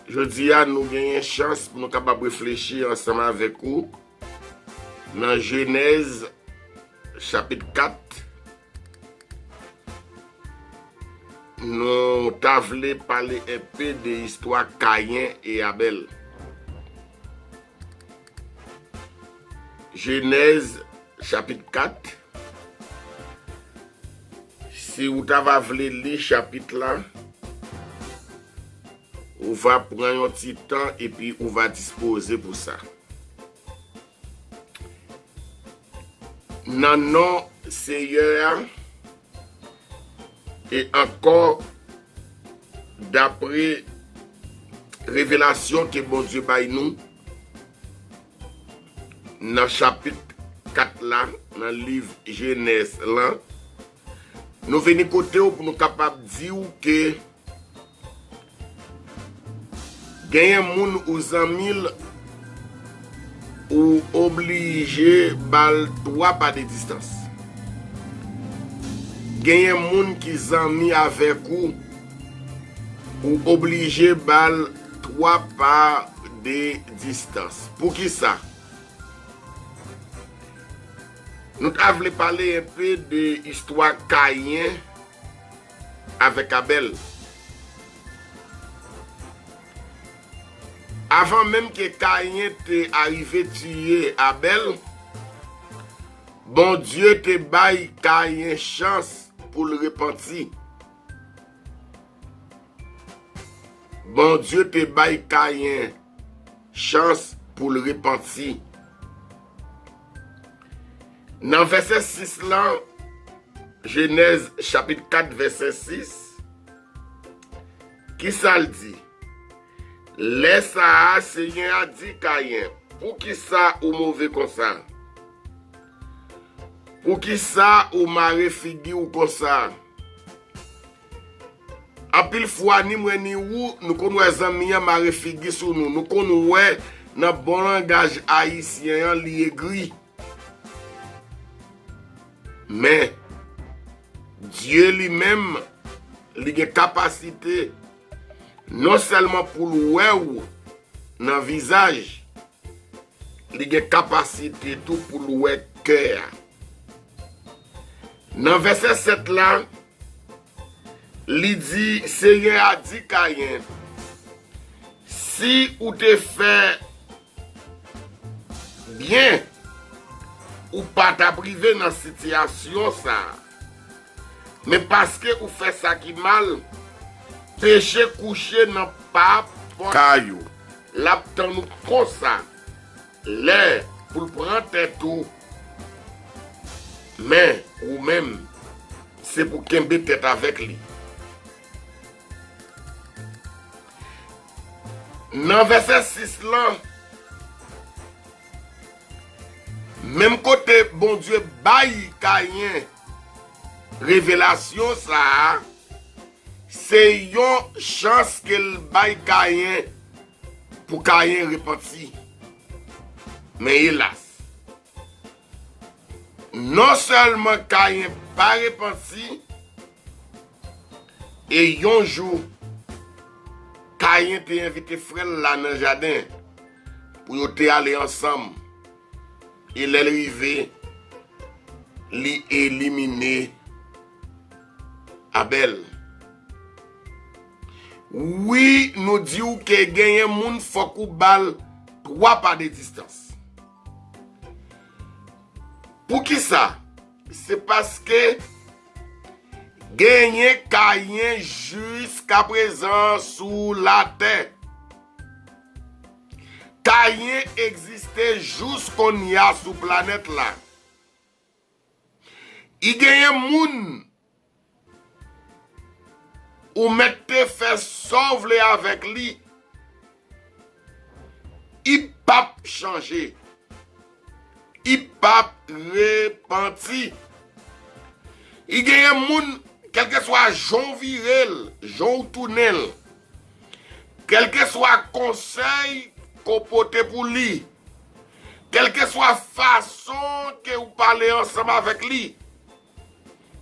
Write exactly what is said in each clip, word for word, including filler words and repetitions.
Jodi a, nou genyen chans pou nou kapab reflechi ansanm avèk ou nan Jenèz chapit kat. Nou ta vle pale enpe de istwa Kayen e Abèl. Jenèz chapit kat. Si ou ta va vle li chapit la, ou va pran yon ti tan epi ou va dispoze pou sa. Nan non Seyè a, e ankò dapre revelasyon ke Bondye bay nou nan chapit kat la, nan liv Jenèz lan, nou vini kote w pou nou kapab di w ke genyen moun ou zanmi l, ou oblije ba l twa pa de distans. Genyen moun ki zanmi avèk ou, ou oblije ba l twa pa de distans. Poukisa? Nou ta vle pale enpe de istwa Kayen avèk Abèl. Avan menm ke Kayen te arive tiye Abèl, Bondye te bay Kayen chans pou l repanti. Bondye te bay Kayen chans pou l repanti. Nan vèsè sis lan, Jenèz chapit kat vèsè sis, kisa l di? Lè sa a, Senyè a di Kayen, poukisa ou move konsa? Poukisa ou mare figi w konsa? Anpil fwa, ni mwen ni ou, nou konn wè zanmi an mare figi sou nou. Nou konn wè nan bon langaj ayisyen an, li egri. Men, Dye li menm, li gen kapasite non sèlman pou l wè w nan vizaj, li gen kapasite tou pou l wè kè a. Nan vèsè sèt la, li di, Senyè a di Kayen, si ou te fè byen, ou pa t ap rive nan sitiyasyon sa a. Men paske ou fè sa ki mal, peche kouche nan pa pòt kay ou. L ap tann ou konsa, lè pou l pran tèt ou. Men, ou menm, se pou kenbe tèt avèk li. Nan vèsè sis lan, menm kote Bondye bay Kayen revelasyon sa a, se yon chans ke l bay Kayen pou Kayen repanti. Men elas, non sèlman Kayen pa repanti, e yon jou, Kayen te envite frè l la nan jaden pou yo te ale ansanm. E lè l rive, li elimine Abèl. Wi, nou di w ke genyen moun fòk ou ba l twa pa de distans. Poukisa? Se paske genyen Kayen jiskaprezan sou latè. Kayen egziste jous konnya sou planèt la. I genyen moun ou mèt te fè sa w vle avèk li, i p ap chanje. I p ap repanti. I genyen moun, kèlkeswa jan w vire l, jan w tounen l, kèlkeswa konsèy ke w pote pou li, kèlkeswa fason ke w pale ansanm avèk li,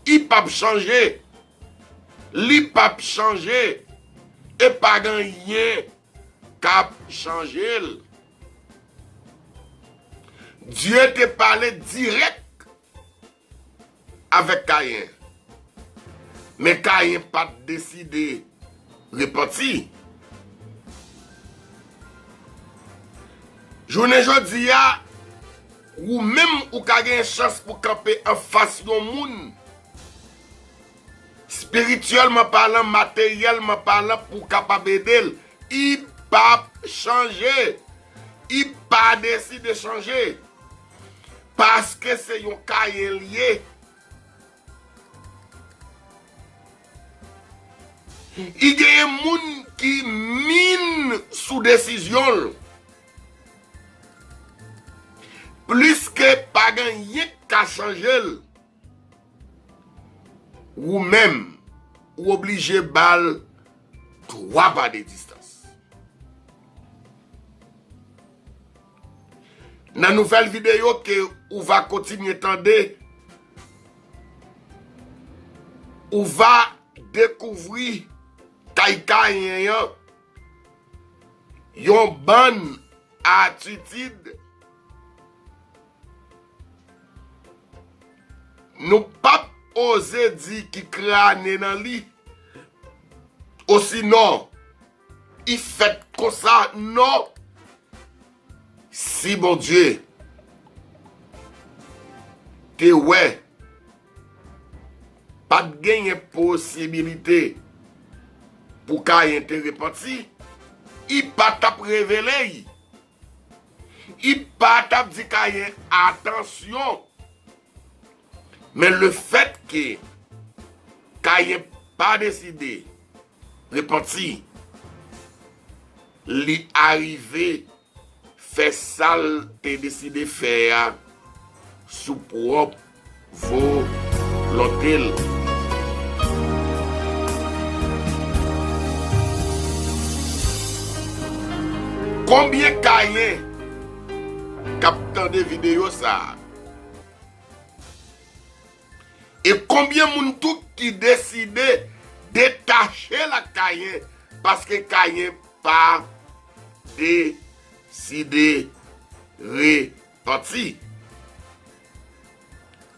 i p ap chanje. Li p ap chanje. E pa gen anyen k ap chanje l. Dye te pale dirèk avèk Kayen. Men Kayen pa t deside repanti. Jounen jodi a, ou menm ou ka gen chans pou kanpe anfas yon moun, espirityèlman palan, materyèlman palan, pou w kapab ede l. Li p ap chanje. Li pa deside chanje. Paske se yon Kayen l ye. Li genyen moun ki min sou desizyon l. Pliske pa gen anyen k ka chanje l. Ou menm, ou oblije ba l twa pa de distans. Nan nouvèl videyo ke ou va kontinye tande, ou va dekouvri kay Kayen an yon bann atitid nou p ap oze di ki krane nan li. Osinon, li fèt konsa, non. Si Bondye te wè pa t genyen posibilite pou Kayen te repanti, li pa t ap revele l. Li pa t ap di Kayen, "Atansyon!" Men lefètke Kayen pa deside repanti, li arive fè sa l te deside fè a sou pwòp volonte l. Konbyen Kayen k ap tande videyo sa a? E konbyen moun tou ki deside detache l ak Kayen, paske Kayen pa deside repanti?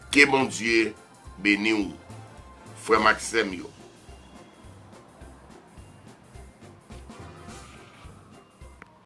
Ke Bondye beni w, frè m ak sè m yo.